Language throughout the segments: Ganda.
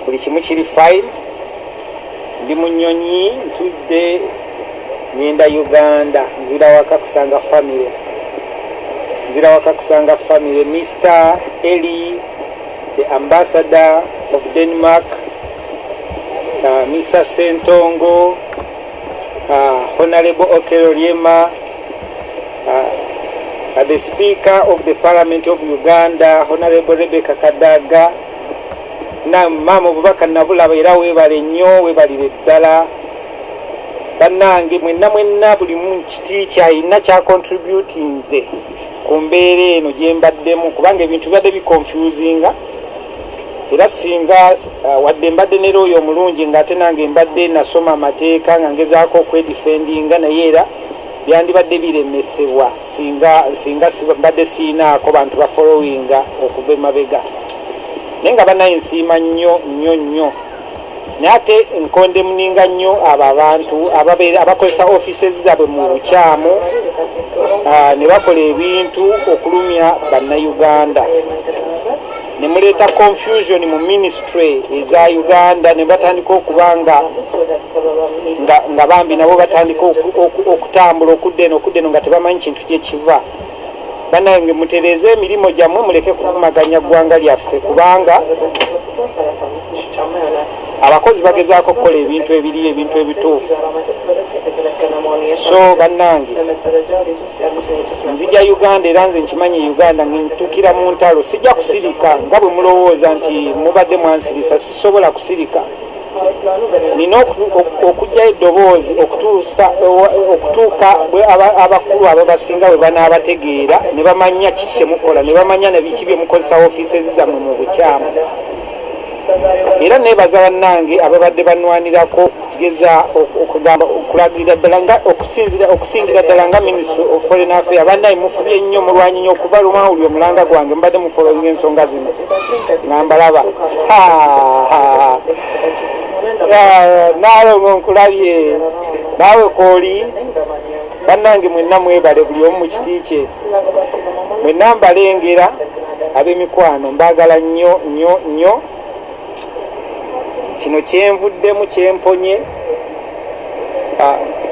Buli kimu kiri fine. Ndi mu nnyonyi, ntudde, ngenda Uganda. Nzira waka kusanga family, nzira waka kusanga family. Mr Eli, the ambassador of Denmark, Mr Sentongo, Honorable Okello Oryema, the Speaker of the Parliament of Uganda, Honorable Rebecca Kadaga. Na maama, obubaka nabulaba era weebale nnyo, weebalire ddala. Bannange mwenna mwenna, buli mu kiti kyalina kyacontributinze ku mbeera eno gye mbaddemu, kubanga ebintu bibadde biconfusinga. Era singa wadde mbadde ne looya omulungi, ng'ate nange mbadde nasoma amateeka nga ngezaako okwedefendinga, naye era byandibadde biremesebwa singa mbadde siinaako bantu bafollowinga okuva emabega. Naye nga bannaye, nsiima nnyo nnyo nnyo. Naye ate ncondemninga nnyo abo abantu abakozesa offices zaabwe mu bukyamu, ne bakola ebintu okulumya Bannayuganda, ne muleeta confusion mu ministry eza Uganda, ne batandika okuba nga bambi nabo batandika okutambula okudda eno, okudda eno, nga tebamanyi kintu gyekiva. Bannange, mutereeze emirimu gyammwe, muleke kuvumaganya ggwanga lyaffe, kubanga abakozi bagezaako okukola ebintu ebiri ebintu ebituufu. So bannange, nzija Uganda, era nze nkimanyi Uganda ntukira mu ntalo. Sijja kusirika nga bwe mulowooza nti mubadde mwansirisa. Sisobola kusirika, nina okugyayo eddoboozi okutuuka abakulu abo basinga bwe banaabategeera ne bamanya kiki kyemukola, ne bamanya ne biki bye mukozesa ofiises zammwe mu bukyamu. Era nebaza bannange ababadde banwanirako, okugeza okugamba okulagira ddala nga okusingira ddala nga Ministry of Foreign Affairs. Bannaye, mufubye nnyo, mulwanyi nnyo okuva lumawuli omulanga gwange. Mubadde mufollowinga ensonga zino nga mbalaba. Naalongo, nkulabye naawe kooli. Bannange mwenna mwebale, buli omu mu kiti kye. Mwenna mbalengera, ab'emikwano, mbaagala nnyo nnyo nnyo. Kino kyenvuddemu kyemponye.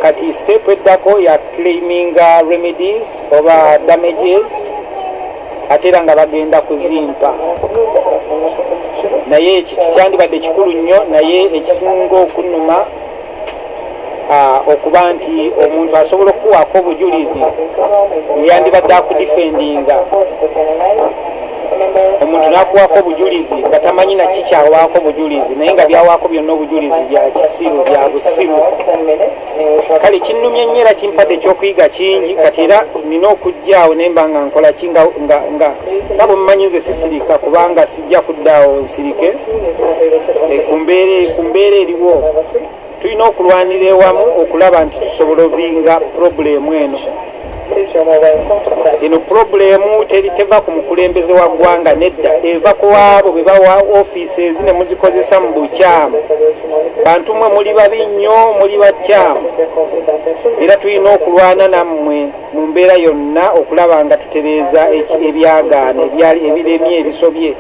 Kati step eddako ya claiminga remedies oba damages, ate era nga bagenda kuzimpa. Naye ekyo kyandibadde kikulu nnyo, naye ekisinga okunnuma, okuba nti omuntu asobola okukuwaako obujulizi eyandibadde akudefendinga, omuntu n'akuwaako obujulizi nga tamanyi naki kyawaako obujulizi, naye nga byawaako byonna obujulizi bya kisiru, bya busiru. Kale kinnumye nnyo era kimpadde ekyokuyiga kingi. Kati era nina okujjaawo nemba nga nkola ki, nga bwe mumanyi nze sisirika, kubanga sijja kuddaawo nsirike. Ku mbeera eriwo, tulina okulwanira ewamu okulaba nti tusobola ovinga problem eno. Eno problem teri teva ku mukulembeze wa ggwanga, nedda, eva ku abo be bawa offices ne muzikozesa mu bukyamu. Bantu mwe muli babi nnyo, muli bakyamu, era tulina okulwana nammwe mu mbeera yonna okulaba nga tutereeza ebyagaana ebiremye, ebisobye.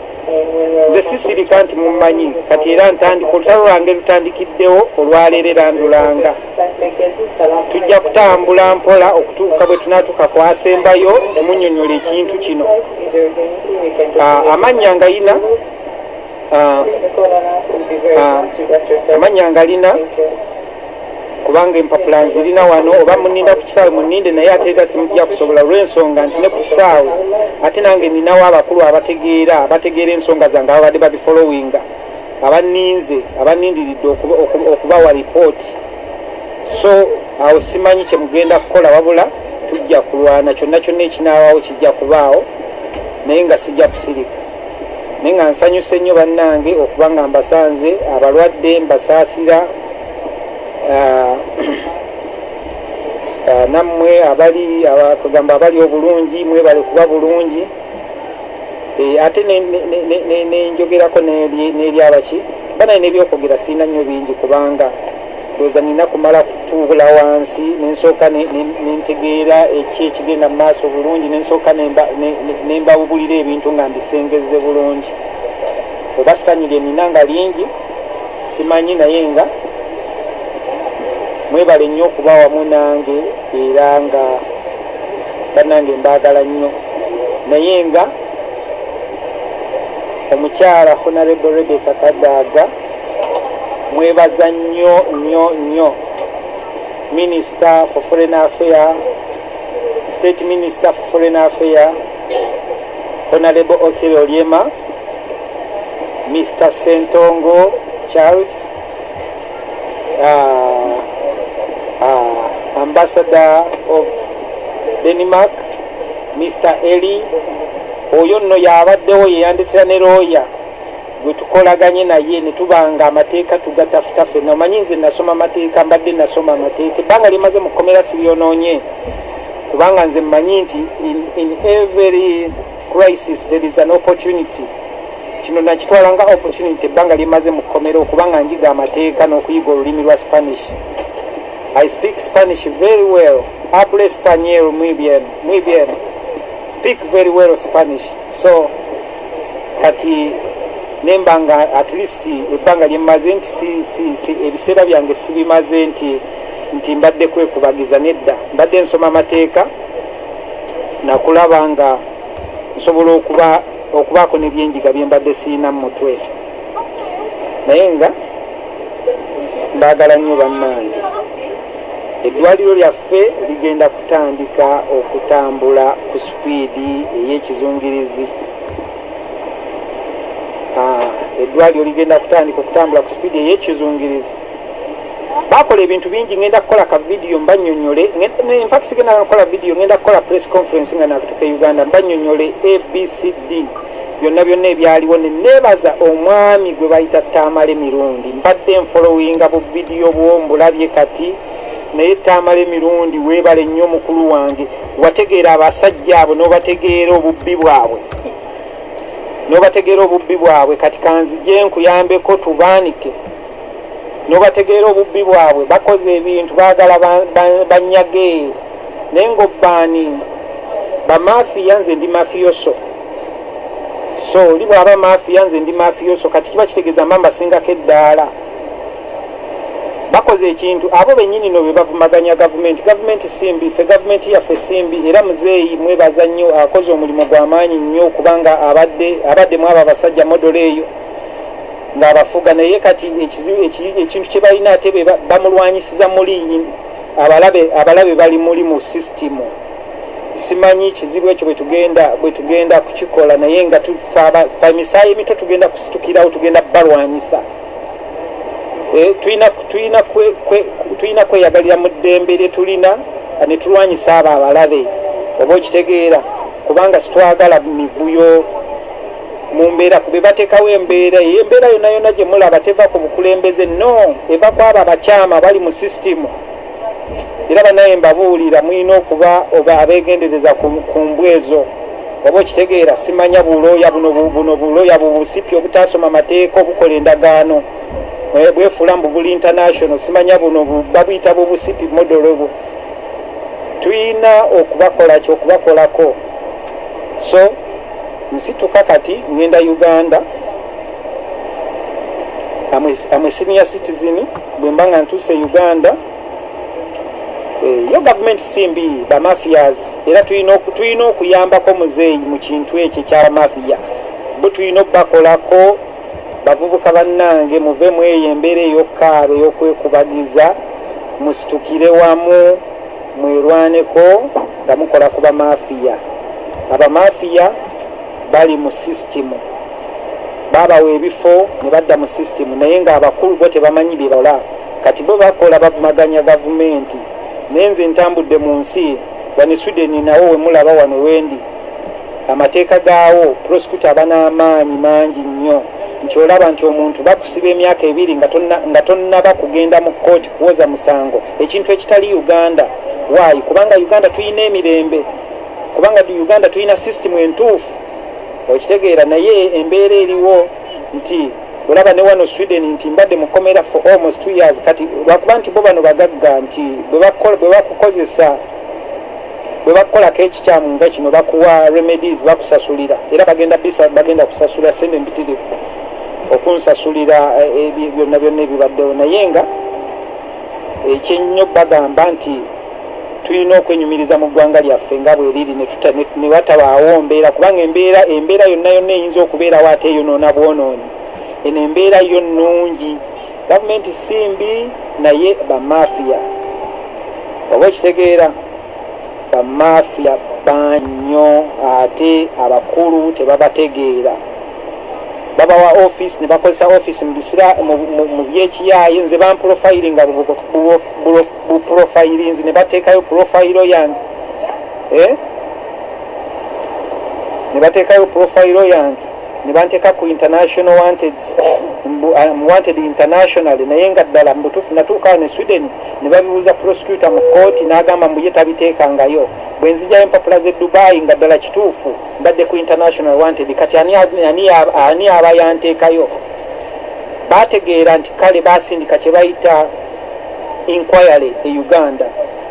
Nze sisirika nti mummanyi. Kati era ntandika olutalo lwange, lutandikiddewo olwaleero, era ndulanga tujja kutambula mpola okutuuka bwe tunaatuuka kwasembayo tumunyonyola ekintu kino. Amannya ngayina, amannya ngalina, kubanga empapula nzirina wano. Oba muninda ku kisaawe, muninde, naye ate era simujja kusobola, olw'ensonga nti ne ku kisaawe ate nange ninawo abakulu abategeera ensonga zange, ababadde babifollowinga, abaninze, abanindiridde okubawa ripooti. So awo simanyi kyemugenda kukola, wabula tujja kulwana. Kyonna kyonna ekinaawawo kijja kubaawo, naye nga sijja kusirika. Naye nga nsanyuse nnyo bannange okuba nga mbasanze. Abalwadde mbasaasira. Nammwe abali kugamba abali obulungi, mwebale kuba bulungi. Ate nenjogerako n'eri abaki banaye n'ebyokwogera sirina nnyo bingi, kubanga ndowooza nina kumala kutuula wansi nensooka nentegeera eki ekigenda mu maaso bulungi, nensooka nembabubulira ebintu nga mbisengezze bulungi. Oba ssanyu lye nina nga lingi simanyi, naye nga mwebale nnyo okuba wamu nange, era nga bannange mbaagala nnyo. Naye nga omukyala Honorable Rebecca Kadaga mwebaza nnyo nnyo nnyo, Minister for Foreign Affair, State Minister for Foreign Affair Honorable Okello Oryema, Mr Sentongo Charles, Ambassador of Denmark Mr Eli. Oyo nno yabaddewo, yeyandetera ne looya gwe tukolaganye naye ne tubanga amateeka tugatafuta ffenna. Omanyi nze nasoma amateeka, mbadde nasoma amateeka ebbanga limaze mu kkomera siryonoonye, kubanga nze mmanyi nti in every crisis there is an opportunity. Kino nakitwala nga opportunity, ebbanga limaze mu kkomera, okubanga njiga amateeka n'okuyiga olulimi lwa Spanish. I speak Spanish very well. Hablo español muy bien, muy bien, speak very well Spanish. So kati nemba nga at least ebbanga lyemmaze nti si ebiseera byange sibimaze nti mbadde kwekubagiza, nedda. Mbadde nsoma amateeka nakulaba nga nsobola okubaako nebyenjiga byembadde siina mu mutwe. Naye nga mbaagala nnyo bannange. Eddwaliro lyaffe ligenda kutandika okutambula ku sipiidi ey'ekizungirizi. Eddwaliro ligenda kutandika okutambula ku sipiidi ey'ekizungirizi. Bakola ebintu bingi. Ngenda kukola ka vidiyo mbanyonyole. Infact sigenda kukola vidiyo, ngenda kukola press conference nga nakutuka e Uganda, mbanyonyole ABCD byonna byonna ebyaliwo. Neneebaza omwami gwe bayita Tamale Mirundi. Mbadde nfollowinga bu vidiyo bwo, mbulabye kati. Naye Tamale Mirundi, weebale nnyo mukulu wange. Wategeera abasajja abo n'obategeera obubbi bwabwe, n'obategeera obubbi bwabwe. Kati kanzije nkuyambeko tubaanike n'obategeera obubbi bwabwe. Bakoze ebintu, baagala banyage, naye ng'obbaani bamafiya. Nze ndi mafioso, so oli bw'aba mafiya, nze ndi mafioso. Kati kiba kitegeeza mba mbasingako eddaala. Bakoze ekintu, abo bennyini no be bavumaganya gavumenti. Gavumenti simbi, ffe gavumenti yaffe simbi, era muzeeyi mwebaza nnyo, akoze omulimu gw'amaanyi nnyo, kubanga abadde mu abo abasajja modolo eyo ng'abafuga. Naye kati ekintu kye balina, ate be bamulwanyisiza muli abalabe bali muli mu sisitimu. Simanyi kizibu ekyo bwe tugenda kukikola, naye nga tufe emisaayi emito tugenda kusitukirawo, tugenda balwanyisa. Tulina kweyagalira mu ddembe lye tulina ne tulwanyisa abo abalabe, oba okitegeera? Kubanga sitwagala mivuyo mu mbeera kube bateekawo embeera eyo. Embeera yonna yonna gye mulaba teva ku bukulembeze, no, eva ku abo abakyama abali mu sisitimu. Era banaye mbabuulira, mulina okuba oba abeegendereza ku mbwa ezo, oba okitegeera? Simanya bulooya buno, buno bulooya bubusipi obutasoma mateeka, obukola endagaano, bwefuula mbu buli international. Simanya buno babuyita bubusipi modolo bwo. Tulina okubakola ki? Okubakolako. So nsituka kati ngenda Uganda. Amwe senior citizen. Bwe mba nga ntuuse Uganda, yo gavumenti si mbi, bamafias. Era tulina okuyambako muzeeyi mu kintu ekyo ekyabamafiya bo, tulina okubakolako. Bavubuka bannange, muve mu eyo embeera ey'okukaaba, ey'okwekubagiza, musitukire wamu mwerwaneko nga mukola ku bamafiya. Abamafiya bali mu sisitimu, babawa ebifo ne badda mu sisitimu, naye ng'abakulu bo tebamanyi bye bakola. Kati bo bakola bavumaganya gavumenti. Naye nze ntambudde mu nsi wano Sweden, nawo wemulaba wano wendi, amateeka gaawo, prosecutor aba n'amaanyi mangi nnyo, nti olaba nti omuntu bakusiba emyaka 2 nga tonnaba kugenda mu kooti kuwoza musango, ekintu ekitali Uganda. Waayi? Kubanga Uganda tulina emirembe, kubanga Uganda tulina sisitimu entuufu, okitegeera? Naye embeera eriwo nti olaba ne wano Sweden nti mbadde mukomera for almost 2 years. Kati lwakuba nti bo bano bagagga, nti bwe bakukozesa, bwe bakukolako ekikyamu nga kino, bakuwa remedies, bakusasulira, era bagenda kusasula sente mpitirivu. Okunsasulira byonna byonna ebibaddewo. Naye nga ekyennyo bagamba nti tulina okwenyumiriza mu ggwanga lyaffe nga bweriri, ne watabaawo mbeera, kubanga embeera yonna yonna eyinza okubeerawo ate eyonoona bwonoonyi. Eno embeera yo nnungi, gavumenti si mbi, naye bamafiya, oba okitegeera, bamafiya bangi nnyo, ate abakulu tebabategeera. Babawa office ne bakozesa office mu byekiyaaye. Nze bamprofilinga buprofilinzi ne bateekayo profile yange, eh? Ne bateekayo profile yange ne banteeka ku international wanted, wanted international. Naye nga ddala mu butuufu natuuka ne Sweden ne babibuuza prosecutor mu kooti, n'agamba mbu ye tabiteekangayo. Bwe nzijayo empapula z'e Dubai, nga ddala kituufu mbadde ku international wanted. Kati ani aba yanteekayo? Bategeera nti kale basindika kye bayita inquiry e Uganda,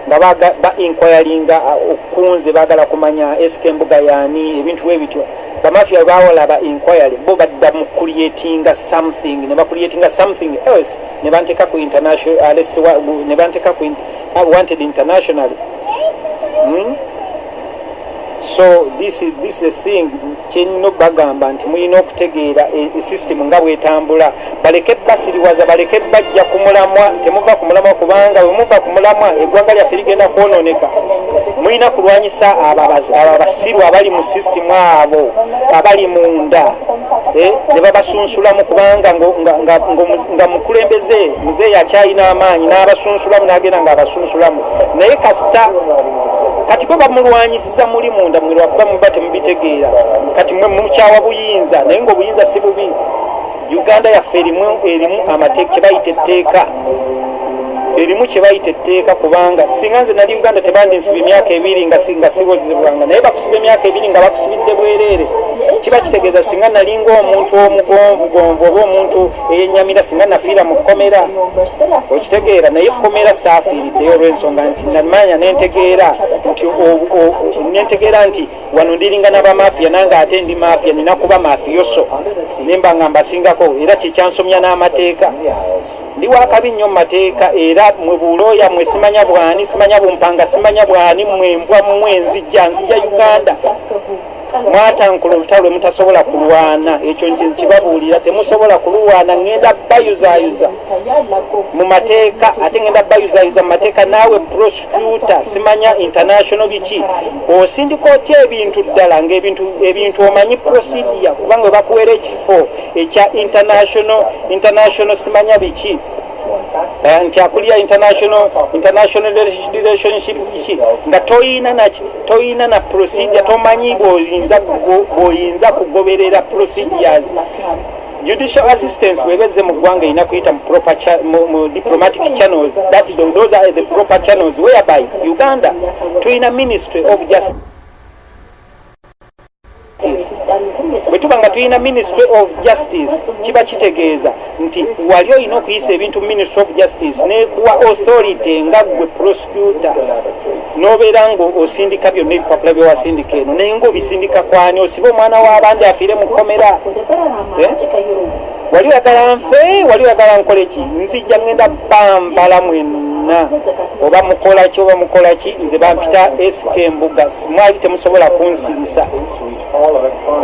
nga ba inquiringa okunze, baagala kumanya SK Mbuga yaani, ebintu bwe bityo. Bamafia bawalaba inquiry, bo badda mu creatinga something, ne bacreatinga something else, ne banteeka ku international arrest, ne banteeka ku wanted internationally. So this is a thing kyenina bagamba nti mulina okutegeera system nga bwetambula. Baleke basiriwaza, baleke bajja ku mulamwa. Temuva ku mulamwa, kubanga bwe muva ku mulamwa eggwanga lyaffe ligenda kwonooneka. Mulina kulwanyisa abo abasiru abali mu system, abo abali munda, ne babasunsulamu, kubanga nga mukulembeze muzeeyi akyalina amaanyi n'abasunsulamu, n'agenda ng'abasunsulamu. Naye kasita kati bo bamulwanyisiza muli munda mwe, lwakuba muba temubitegeera. Kati mwe mukyawa buyinza, naye ngaobuyinza si bubi. Uganda yaffe erimu amateeka, kye bayita etteeka, erimu kye bayita etteeka, kubanga singa nze nali Uganda tebandinsiba emyaka 2 nga siwozebwanga. Naye bakusiba emyaka 2 nga bakusibidde bwereere. Kiba kitegeeza singa nalinga omuntu omugonvugonvu oba omuntu eyenyamira, singa nafiira mu kkomera, okitegeera? Naye kkomera saafiiriddeyo olw'ensonga nti namanya nentegeera nti wano ndiringa n'abamafiya, nange ate ndi mafiya, nina kuba mafioso nemba nga mbasingako. Era kyekyansomya n'amateeka. Ndi wakabi nnyo mu mateeka. Era mwe bulooya mwe, simanya bwani, simanya bumpanga, simanya bwani, mwe mbwa mmwe, nzija Uganda. Mwatankula olutalo lwe mutasobola kulwana. Ekyo nkibabuulira, temusobola kululwana. Ŋŋenda bayuzayuza mu mateeka, ate ŋŋenda bayuzayuza mu mateeka. Naawe prosecutor, simanya international biki, osindika otya ebintu ddala ngaebintu ebintu omanyi procedure? Kubanga we bakuweera ekifo ekya international simanya biki, nti akulira international relationship biki, nga toyina na procedure, tomanyi bw'oyinza kugoberera procedures. Judicial assistance bwebezze mu ggwanga erina kuyita mu proper mu diplomatic channels. Those are the proper channels, whereby Uganda tulina Ministry of Justice. Bwe tuba nga tulina Ministry of Justice, kiba kitegeeza nti wali olina okuyisa ebintu Ministry of Justice nekuwa authority nga gwe prosecutor, n'obeera nga osindika byonna ebipapula byewasindika eno. Naye ngaobisindika kwani? Osibe omwana w'abandi afiire mu kkomera? Eh? Wali oyagala nfe? Wali oyagala nkole ki? Nzijja, ngenda bambala mwenna, oba mukola ki, oba mukola ki. Nze bampita SK Mbuga, mwali temusobola kunsirisa,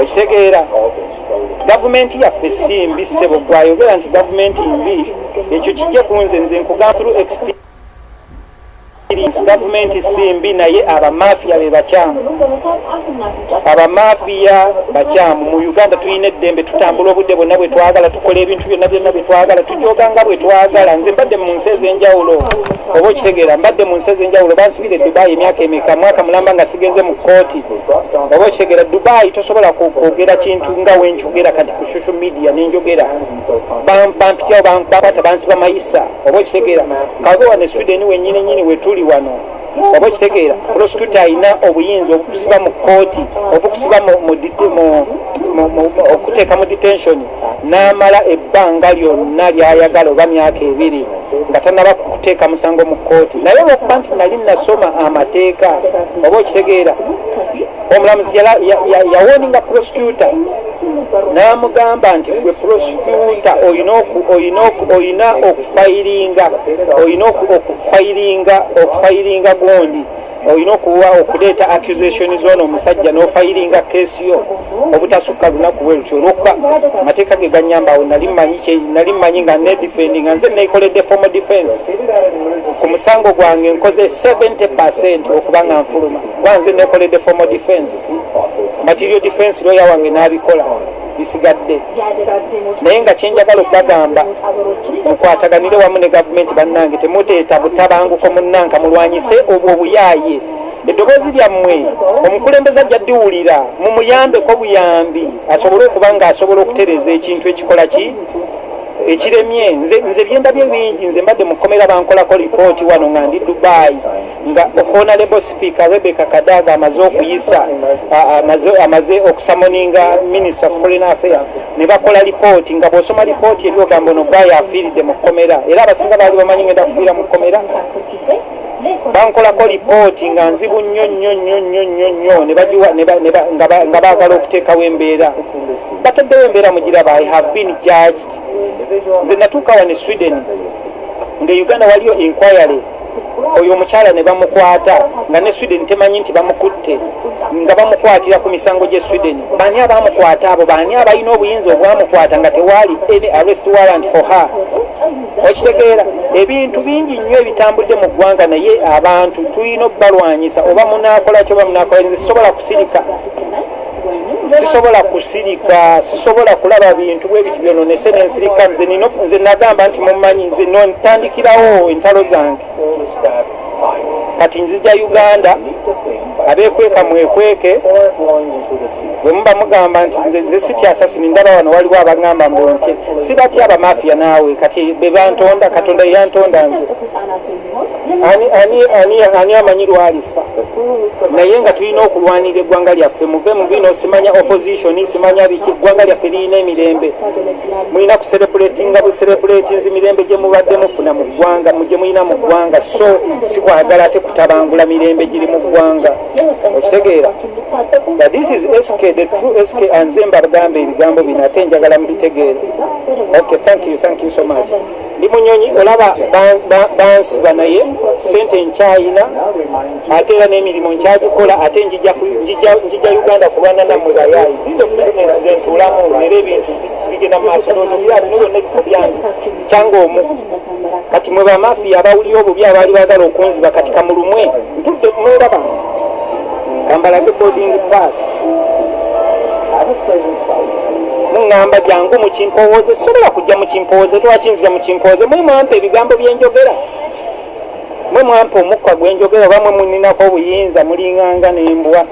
okitegeera? Gavumenti yaffe si mbi, ssebo. Gwayogera nti gavumenti mbi, ekyo kijje ku nze. Nze nkugamba through experience, gavumenti si mbi, naye abamafiya be bakyamu. Abamafiya bakyamu. Mu Uganda tulina eddembe, tutambula obudde bwonna bwe twagala, tukola ebintu byonna byonna bye twagala, tujoga nga bwe twagala. Nze mbadde mu nsi ez'enjawulo, oba okitegeera? Mbadde mu nsi ez'enjawulo. Bansibira e Dubai emyaka emeka? Mwaka mulamba nga sigenze mu kooti, oba okitegeera? Dubai tosobola kwogera kintu nga wenjogera kati ku social media nenjogera. Bampityawo, bankwata, bansiba mayisa, oba okitegeera? Kabe wano e Sweden wenyini nyini wetuli wano, oba okitegeera, prosecutor alina obuyinza obukusiba mu kooti, obukusiba okuteeka mu detention n'amala ebbanga lyonna lyayagala, oba myaka 2, nga tanaba kuteeka musango mu kooti. Naye olwokuba nti nali nasoma amateeka, oba okitegeera, omulamuzi yawarninga prosecutor. N'amugamba nti gwe prosecutor oyina okufayiringa, oyina okufayiringa gundi, oyina okuwa okuleeta accusation z'ono omusajja n'ofayiringa case yo obutasukka lunaku bwe lutyo, olwokuba amateeka ge ganyamba. Awo nali mmanyi nga nedefendinga, nze nekoledde formal defense ku musango gwange, nkoze 70% okuba nga nfuluma, kuba nze nekoledde formal defense. Material defense lawyer wange n'abikola, bisigadde. Naye nga kyenjagala okubagamba, mukwataganire wamu ne gavumenti. Bannange, temuteeta butabanguko munnanka, mulwanyise obwo obuyaaye. Eddoboozi lyammwe omukulembeze ajja ddiwulira, mumuyambeko buyambi asobole okuba nga asobola okutereeza ekintu ekikola ki ekiremye. Nze byendabye bingi. Nze mbadde mukomera, bankolako lipooti wano nga ndi Dubai, nga Honorable Speaker Rebecca Kadaga amaze okuyisa, amaze okusummoninga Minister of Foreign Affair, ne bakola lipooti, nga bw'osoma lipooti eri ogamba ono gwayo afiiridde mu kkomera. Era abasinga baali bamanyi ngenda kufiira mu kkomera. Bankolako lipooti nga nzibu nnyo nnyo nnyo nnyo nnyo nnyo, ne bagiwa nga baagala okuteekawo embeera. Bataddewo embeera, mugiraba. I have been judged. Nze natuuka wano e Sweden nga e Uganda waliyo inquiry, oyo omukyala ne bamukwata nga ne Sweden temanyi nti bamukutte, nga bamukwatira ku misango gy'e Sweden. Baani abamukwata abo? Baani abalina obuyinza obwamukwata nga tewaali any arrest warrant for her? Okitegeera, ebintu bingi nnyo ebitambudde mu ggwanga, naye abantu tulina okubalwanyisa. Oba munaakola ki, oba munaakola, nze sisobola kusirika, sisobola kusirika, sisobola kulaba bintu bwe biti byononese nensirika. Nze nagamba nti mumanyi, nze ntandikirawo entalo zange. Kati nzija Uganda, abeekweka mwekweke. Bwe muba mugamba nti nze sitya assassin, ndaba wano waliwo abagamba mbu nti sibatya abamafiya. Naawe kati be bantonda, Katonda yeyantonda nze. Ani amanyi lwalifa? Naye nga tulina okulwanira eggwanga lyaffe. Muve mu bino, simanya opposition, simanya biki. Eggwanga lyaffe lirina emirembe, mulina kucelebratinga bucelebratinzi mirembe gye mubadde mufuna mu ggwanga, gye mulina mu ggwanga. So sikwagala ate kutabangula mirembe giri mu ggwanga, okitegeera? But this is SK, the true SK. Anze mbagamba ebigambo bino, ate njagala mubitegeere. Okay, thank you, thank you so much. Ndi munyonyi, olaba bansiba, naye sente nkyayina, ate era n'emirimu nkyagikola, ate njija Uganda kulwana nammwe bayaayi. Zizo bizinesi zentuulamu, era ebintu bigenda mu maaso. Ndowooza bira bino byonna ebifo byange kyanga omu. Kati mwe bamafiya abawulira obubi, abaali baagala okunziba, kati kamulumwe ntudde mundaba, kambalage boarding pass. Muŋŋamba jangu mukimpowooze, sobola kujja mukimpowooze. Lwaki nzija mukimpowooze? Mwe mwampa ebigambo byenjogera, mwe mwampa omukka gwenjogera, oba mwe muninako obuyinza? Mulinganga n'embwa.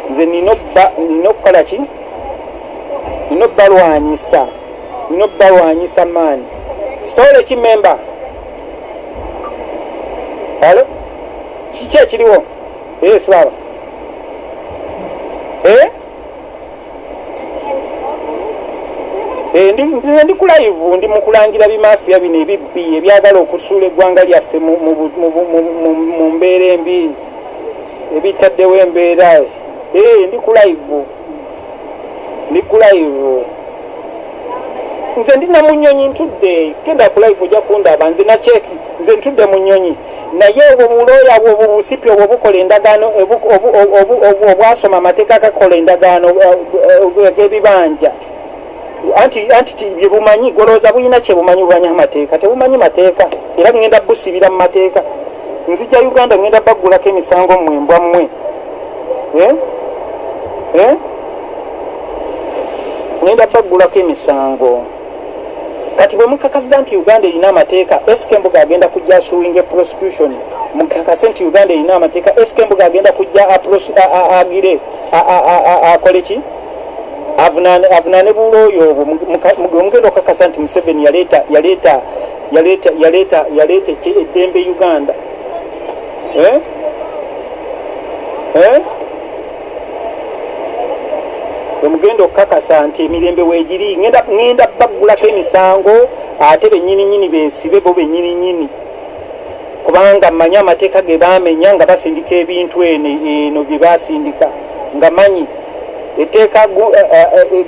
Nze nina okukola ki? Nina obbalwanyisa, nina obbalwanyisa maani. Sitole ki memba? Hello, kiki ekiriwo? Yes baba. Eh? Eh, nze ndi ku live, ndi mu kulangira bimafiya bino ebibbi ebyagala okusuula eggwanga lyaffe mu mbeera embi, ebitaddewo embeera. Eh, ndi ku live, ndi ku live. Nze ndi namunyonyi, ntudde. Genda ku live ojja kundaba. Nze nakyeki, nze ntudde mu nyonyi, naye obwo bulooya bwo, obwo busipi obwo bukola endagaano, obwasoma amateeka gakola endagaano ag'ebibanja, anti bye bumanyi. Golowooza bulina kye bumanyi? Bumanyi amateeka? Tebumanyi mateeka. Era ngenda busibira mu mateeka. Nzija Uganda, ngenda baggulako emisango mmwe, mbwa mmwe. Eh? Eh? Ngenda baggulako emisango. Kati bwe mukakasiza nti Uganda erina amateeka, SK Mbuga agenda kujja asuinge prosecution. Mukakase nti Uganda erina amateeka, SK Mbuga agenda kujja agire akole ki? Avunaane bulooyo obwo. Mugenda okukakasa nti Museveni yaleeta yaleeta yaleeta yaleeta yaleeta eddembe Uganda. Eh? Eh? Bwemugenda okukakasa nti emirembe weegiri, ngenda baggulako emisango, ate bennyininyini beesibe bo bennyininyini, kubanga mmanyi amateeka ge baamenya nga basindika ebintu eno eno bye basindika, nga manyi. Etteeka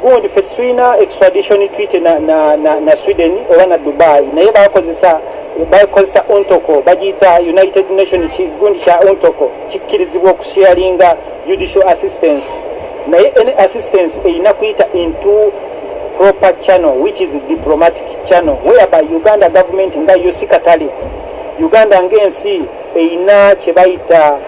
gundi, ffe tulina extradition treaty na Sweden oba na Dubai, naye bakozesa UNTOC, bagiyita United Nation gundi kya UNTOC, kikkirizibwa okusharinga judicial assistance, naye any assistance erina kuyita into proper channel, which is diplomatic channel, whereby Uganda government nga yo si katale. Uganda ng'ensi erina kye bayita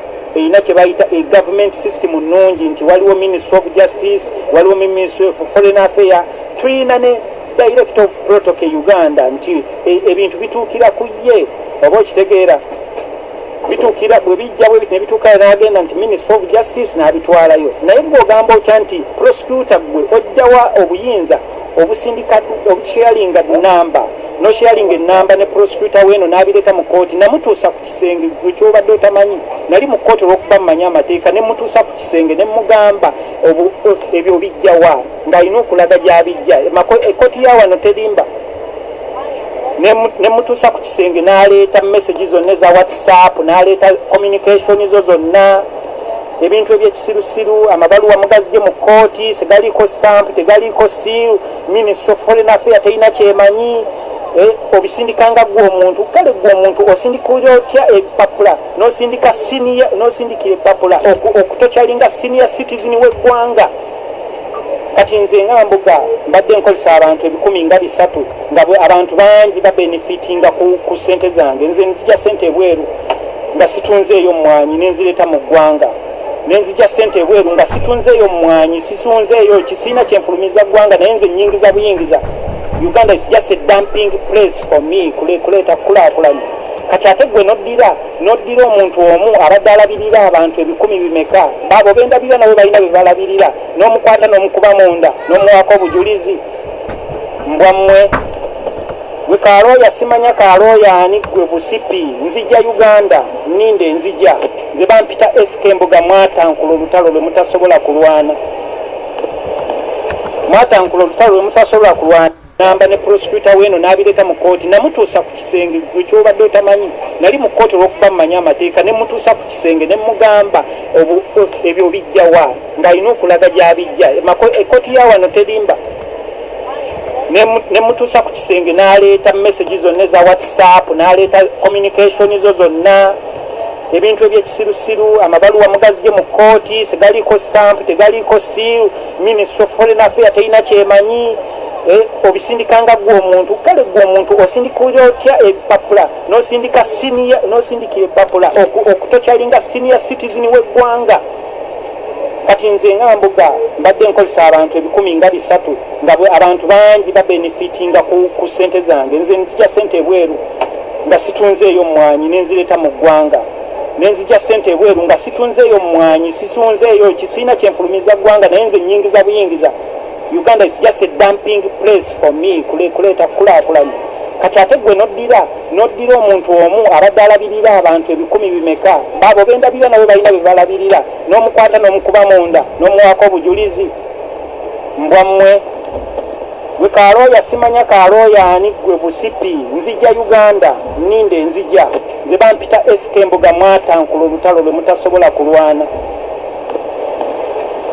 a government system nnungi, nti waliwo Ministry of Justice, waliwo Ministry of Foreign Affair, tulina ne Director of Protocol Uganda, nti ebintu bituukira ku ye, oba okitegeera, bituukira bwe bijja bwe ne bituuka n'agenda nti Ministry of Justice n'abitwalayo. Naye bw'ogamba otya nti prosecutor, gwe ojjawa obuyinza obusindika, obusharinga namba, nosharinga enamba ne prosecutor weeno n'abireeta mu kooti? Namutuusa ku kisenge, gwe kyobadde otamanyi, nali mu kooti olw'okuba mmanyi amateeka, ne mutuusa ku kisenge ne mugamba, "Ebyo bijjawa?" Ng'alina okulaga gy'abijja. Ekooti ya wano terimba. Ne mutuusa ku kisenge n'aleeta message zonna eza WhatsApp, n'aleeta communication zo zonna, ebintu ebyekisirusiru. Amabaluwa mugazije mu kooti, tegaliiko stamp, tegaliiko seal, Ministry of Foreign Affair terina kyemanyi. Obisindikanga gwe omuntu. Kale gwe omuntu osindikira otya epapula, nosindika senior, nosindikira epapula okutokyalinga senior citizen w'eggwanga? Kati nze nga Mbuga mbadde nkozesa abantu 300,000, nga abantu bangi babenefitinga ku sente zange. Nze nzija sente ebweru nga situnzeeyo mmwanyi, nenzireta mu ggwanga. Nenzija sente ebweru nga situnzeeyo mmwanyi, situnzeeyo kisiina kyenfulumiza ggwanga, naye nze nyingiza buyingiza. Uganda is just a dumping place for me, kuleeta kukulaakulanya. Kati ate gwe noddira omuntu omu abadde alabirira abantu ebikumi bimeka, baabo bendabirira nabo balina bye balabirira, n'omukwata n'omukuba munda n'omuwaako obujulizi. Mbwammwe, gwe kalooya, simanya kalooya ani gwe busipi. Nzija Uganda, ninde nzija. Nze bampita SK Mbuga, mwatankula olutalo lwe mutasobola kulwana, mwatankula olutalo lwe mutasobola kulwana. Namba ne prosecutor weeno n'abireeta mu kooti. Namutuusa ku kisenge, gwe kyobadde otamanyi, nali mu kooti olw'okuba mmanyi amateeka, ne mutuusa ku kisenge ne mugamba, "Ebyo bijjawa?" Ng'alina okulaga gy'abijja. Ekooti ya wano terimba. Ne mutuusa ku kisenge n'aleeta message zonna eza WhatsApp, n'aleeta communication zo zonna, ebintu ebyekisirusiru. Amabaluwa mugazije mu kooti, tegaliiko stamp, tegaliiko seal, Ministry of Foreign Affair terina kyemanyi. Obisindikanga gwe omuntu. Kale gwe omuntu osindikira otya epapula, nosindika senior, nosindikira epapula okutokyalinga senior citizen w'eggwanga? Kati nze nga Mbuga mbadde nkozesa abantu 300,000, nga abantu bangi babenefitinga ku sente zange. Nze nzija sente ebweru nga situnzeeyo mmwanyi, nenzireta mu ggwanga. Nenzija sente ebweru nga situnzeeyo mmwanyi, situnzeeyo kisiina kyenfulumiza ggwanga, naye nze nyingiza buyingiza. Uganda is just a dumping place for me, kuleeta kukulaakulanya. Kati ate gwe noddira omuntu omu abadde alabirira abantu ebikumi bimeka, baabo bendabirira nabo balina bye balabirira, n'omukwata n'omukuba munda n'omuwaako obujulizi. Mbwammwe, gwe kalooya, simanya kalooya ani gwe busipi. Nzija Uganda, ninde nzija. Nze bampita SK Mbuga, mwatankula olutalo lwe mutasobola kulwana,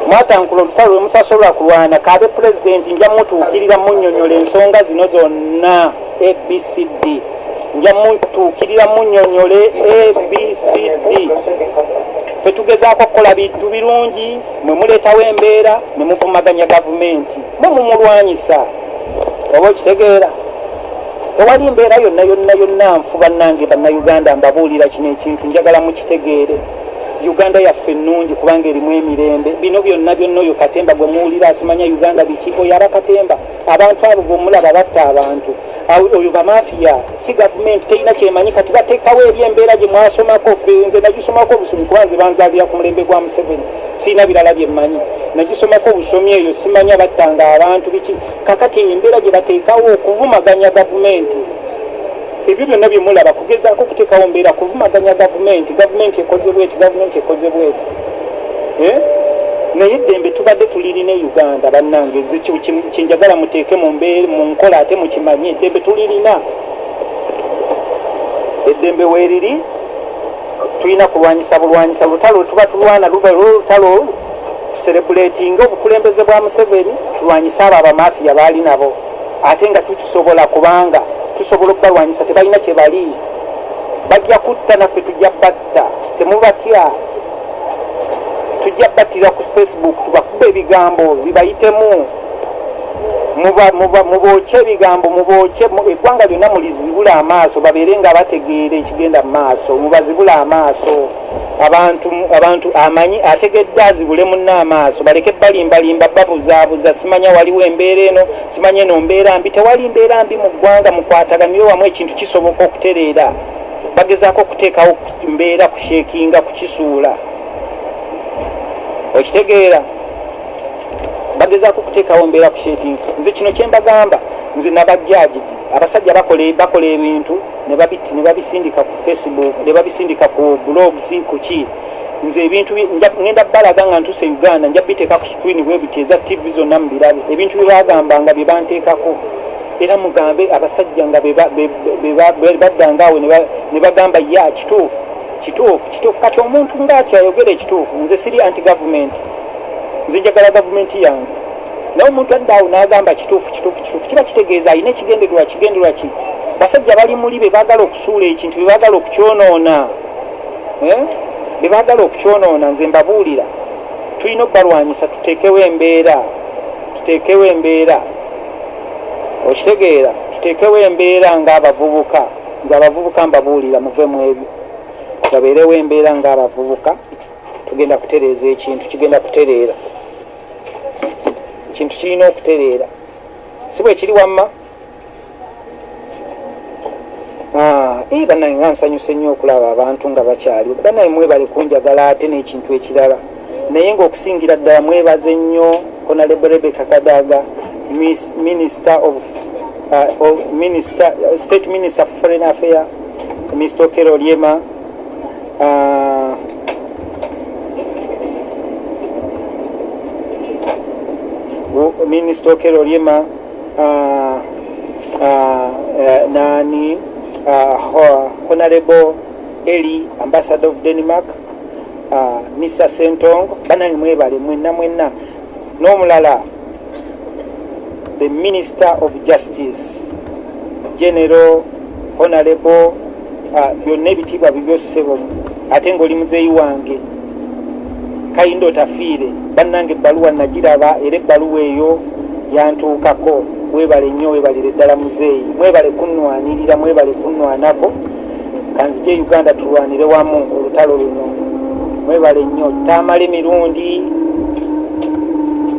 mwatankula olutalo lwe mutasobola kulwana. Kabe pulezidenti, nja mutuukirira munnyonnyola ensonga zino zonna ABCD, nja mutuukirira munnyonnyole ABCD. Ffe tugezaako okukola bintu birungi, mwe muleetawo embeera ne muvumaganya gavumenti, mwe mumulwanyisa, oba okitegeera? Tewali mbeera yonna yonna yonna nfu. Bannange Bannayuganda, mbabuulira kino ekintu, njagala mukitegeere. Uganda yaffe ennungi kubanga erimu emirembe. Bino byonna byonna, oyo katemba gwe muwulira asimanya Uganda biki, oyo aba katemba. Abantu abo bwemulaba batta abantu, oyo bamafiya, si gavumenti, terina kyemanyi. Kati bateekawo eri embeera gye mwasomako. Ffe nze nagisomako obusomi, kuba nze banzalira ku mulembe gwa Museveni, siina birala byemmanyi, nagisomako obusomi eyo, simanya battanga abantu biki. Kakati embeera gye bateekawo okuvumaganya gavumenti, ebyo byonna byemulaba kugezaako okuteekawo mbeera kuvumaganya gavumenti. Gavumenti ekoze bweti, gavumenti ekoze bweti. Eh? Naye eddembe tubadde tulirina e Uganda. Bannange, nze kyenjagala muteeke mu nkola ate mukimanye, eddembe tulirina, eddembe weeriri. Tulina kulwanyisa bulwanyisa lutalo lwe tuba tulwana, luba lwolutalo olwo. Tucelebratinga obukulembeze bwa Museveni, tulwanyise abo abamafiya baali nabo, ate nga tukisobola, kubanga tusobola okubalwanyisa. Tebalina kye bali, bajja kutta, naffe tujja batta. Temubatya, tujja battira ku Facebook, tubakuba ebigambo bibayitemu, mubookye ebigambo, mubookye eggwanga lyonna, mulizibule amaaso, babeere nga bategeera ekigenda mu maaso. Mubazibule amaaso abantu, abantu amanyi ategedde azibule munne amaaso, baleke balimbalimba, babuzaabuza, simanya waliwo embeera eno, simanya eno mbeera mbi. Tewali mbeera mbi mu ggwanga. Mukwataganire wamu, ekintu kisoboka okutereera. Bagezaako okuteekawo mbeera kushakinga, kukisuula, okitegeera? Bagezaako okuteekawo mbeera kushakinga. Nze kino kyembagamba, nze nabajjajidi abasajja bakola ebintu ne babisindika ku Facebook, ne babisindika ku blogs, kuki. Nze ebintu ngenda balaga nga ntuuse Uganda, nja biteeka ku screen bwe biti eza TV zonna mubirabe, ebintu bye bagambanga bye banteekako. Era mugambe abasajja nga baddanga awo ne bagamba, ya, kituufu, kituufu, kituufu. Kati omuntu ngaati ayogera ekituufu, nze siri anti gavumenti, nze njagala gavumenti yange, naye omuntu adda awo n'agamba kituufu, kituufu, kituufu, kiba kitegeeza alina ekigendererwa. Kigendererwa ki? Basajja bali muli be baagala okusuula ekintu, be baagala okukyonoona, eh? Be baagala okukyonoona. Nze mbabuulira, tulina okubalwanyisa, tuteekewo embeera, tuteekewo embeera, okitegeera? Tuteekewo embeera ng'abavubuka. Nze abavubuka mbabuulira, muve mu ebyo, babeerewo embeera ng'abavubuka. Tugenda kutereeza ekintu, kigenda kutereera, ekintu kirina okutereera, si bwe kiri? Wamma bannange, nga nsanyuse nnyo okulaba abantu nga bakyali. Bannange, mwebale kunjagala. Ate n'ekintu ekirala, naye ng'okusingira ddala mwebaze nnyo Honorable Rebecca Kadaga, Minister of Minister, State Minister for Foreign Affairs, Mr Okello Oryema, Minister Okello Oryema, nani, Honorable Eli, Ambassador of Denmark, Mr Sentongo. Banange, mwebale mwenna mwenna. N'omulala, the Minister of Justice, General Honorable, byonna ebitiibwa bibyo ssebo, ate ng'oli muzeeyi wange Kahinda Otafiire. Bannange, ebbaluwa nagiraba, era ebbaluwa eyo yantuukako. Weebale nnyo, weebalire ddala muzeeyi, mwebale kunnwanirira, mwebale kunnwanako. Kanzije Uganda tulwanire wamu olutalo luno. Mwebale nnyo. Tamale Mirundi,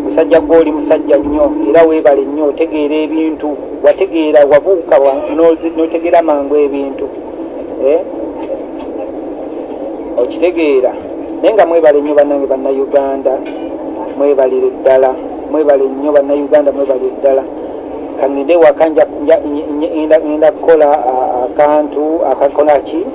musajja gwoli musajja nnyo, era weebale nnyo, otegeera ebintu, wategeera, wabuuka n'otegeera mangu ebintu, eh? Okitegeera? Naye nga mwebale nnyo bannange Bannayuganda, mwebalire ddala, mwebale nnyo Bannayuganda, mwebalire ddala. Kangende waka, ngenda kukola akantu akakola ki.